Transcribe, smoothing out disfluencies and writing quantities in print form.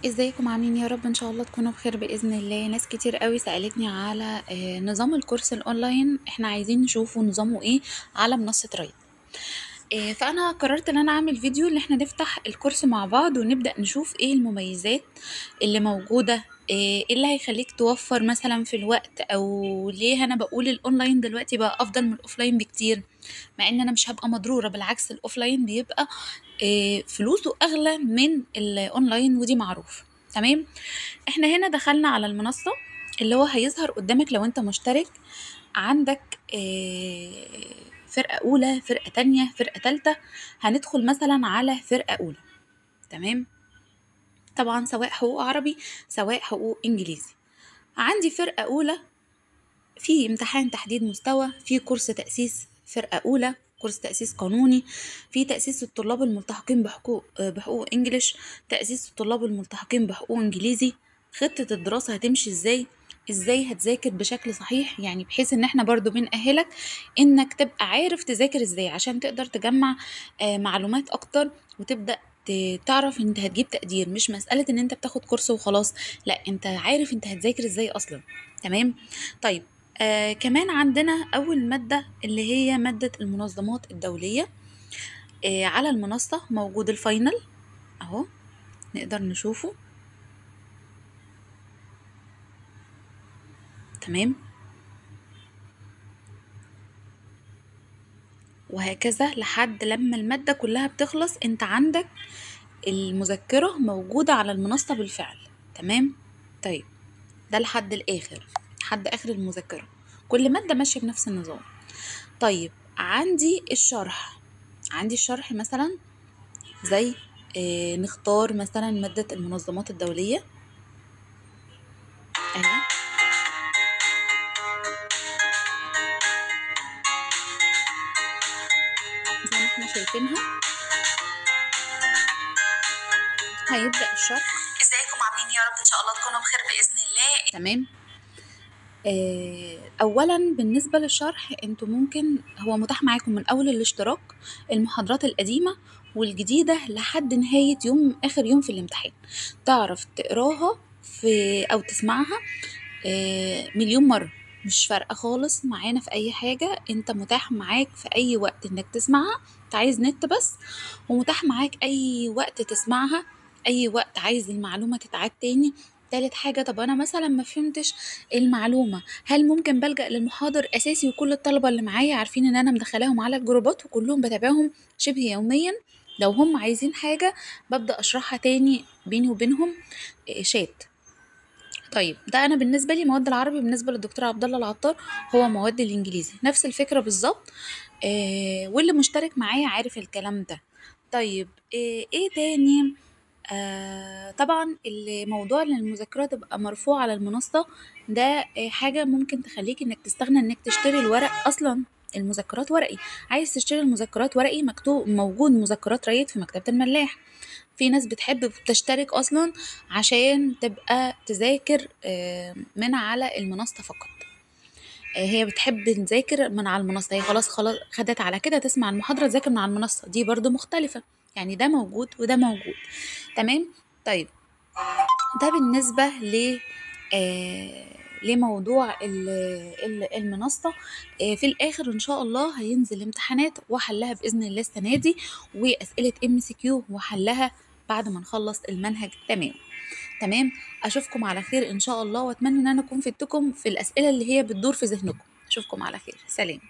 ازيكم عاملين؟ يا رب ان شاء الله تكونوا بخير باذن الله. ناس كتير قوي سالتني على نظام الكورس الاونلاين، احنا عايزين نشوفه نظامه ايه على منصة رايت. فانا قررت ان انا اعمل فيديو ان احنا نفتح الكورس مع بعض ونبدا نشوف ايه المميزات اللي موجودة، ايه اللي هيخليك توفر مثلا في الوقت، او ليه انا بقول الاونلاين دلوقتي بقى افضل من ال offline بكتير، مع ان انا مش هبقى مضروره، بالعكس ال offline بيبقى فلوسه اغلى من الاونلاين ودي معروف. تمام، احنا هنا دخلنا على المنصة اللي هو هيظهر قدامك لو انت مشترك، عندك فرقه اولى، فرقه تانية، فرقه تالتة. هندخل مثلا على فرقه اولى. تمام، طبعا سواء حقوق عربي سواء حقوق انجليزي. عندي فرقه اولى في امتحان تحديد مستوى، في كورس تأسيس فرقه اولى، كورس تأسيس قانوني، في تأسيس الطلاب الملتحقين بحقوق English، تأسيس الطلاب الملتحقين بحقوق انجليزي، خطة الدراسة هتمشي ازاي، ازاي هتذاكر بشكل صحيح، يعني بحيث ان احنا برضو بنأهلك انك تبقى عارف تذاكر ازاي عشان تقدر تجمع معلومات اكتر وتبدأ تعرف انت هتجيب تقدير. مش مسألة ان انت بتاخد كورس وخلاص، لا انت عارف انت هتذاكر ازاي اصلا. تمام، طيب كمان عندنا أول مادة اللي هي مادة المنظمات الدولية. على المنصة موجود ال final أهو، نقدر نشوفه. تمام، وهكذا لحد لما المادة كلها بتخلص انت عندك المذكرة موجودة على المنصة بالفعل. تمام، طيب ده لحد الآخر، لحد آخر المذكرة، كل مادة ماشية بنفس النظام. طيب عندي الشرح، عندي الشرح مثلا زي نختار مثلا مادة المنظمات الدولية اهي. زي ما احنا شايفينها هيبدأ الشرح. ازيكم عاملين؟ يا رب ان شاء الله تكونوا بخير بإذن الله. تمام، اولا بالنسبة للشرح انتوا ممكن هو متاح معاكم من اول الاشتراك المحاضرات القديمة والجديده لحد نهاية يوم اخر يوم في الامتحان، تعرف تقراها في او تسمعها مليون مرة، مش فارقه خالص معانا في اي حاجة. انت متاح معاك في اي وقت انك تسمعها، انت عايز نت بس، ومتاح معاك اي وقت تسمعها، اي وقت عايز المعلومة تتعاد تاني. تالت حاجة، طب أنا مثلا ما فهمتش المعلومة، هل ممكن بلجأ للمحاضر أساسي؟ وكل الطلبة اللي معايا عارفين إن أنا مدخلاهم على الجروبات وكلهم بتابعهم شبه يوميا، لو هم عايزين حاجة ببدأ أشرحها تاني بيني وبينهم شات. طيب ده أنا بالنسبة لي مواد العربي، بالنسبة للدكتور عبد الله العطار هو مواد الإنجليزي، نفس الفكرة بالظبط. واللي مشترك معايا عارف الكلام ده. طيب إيه تاني؟ طبعا الموضوع ان المذكرة تبقى مرفوعة على المنصة ده حاجة ممكن تخليك انك تستغنى انك تشتري الورق اصلا. المذكرات ورقي، عايز تشتري المذكرات ورقي مكتوب موجود مذكرات رايت في مكتبة الملاح. في ناس بتحب تشترك اصلا عشان تبقى تذاكر من على المنصة فقط، هي بتحب تذاكر من على المنصة، هي خلاص خدت على كده تسمع المحاضرة تذاكر من على المنصة، دي برضو مختلفة، يعني ده موجود وده موجود. تمام، طيب ده بالنسبة ل لموضوع المنصة. في الآخر إن شاء الله هينزل امتحانات وحلها بإذن الله السنة دي، وأسئلة MCQ وحلها بعد ما نخلص المنهج. تمام، أشوفكم على خير إن شاء الله، وأتمنى إن أنا أكون فدتكم في الأسئلة اللي هي بتدور في ذهنكم. أشوفكم على خير، سلام.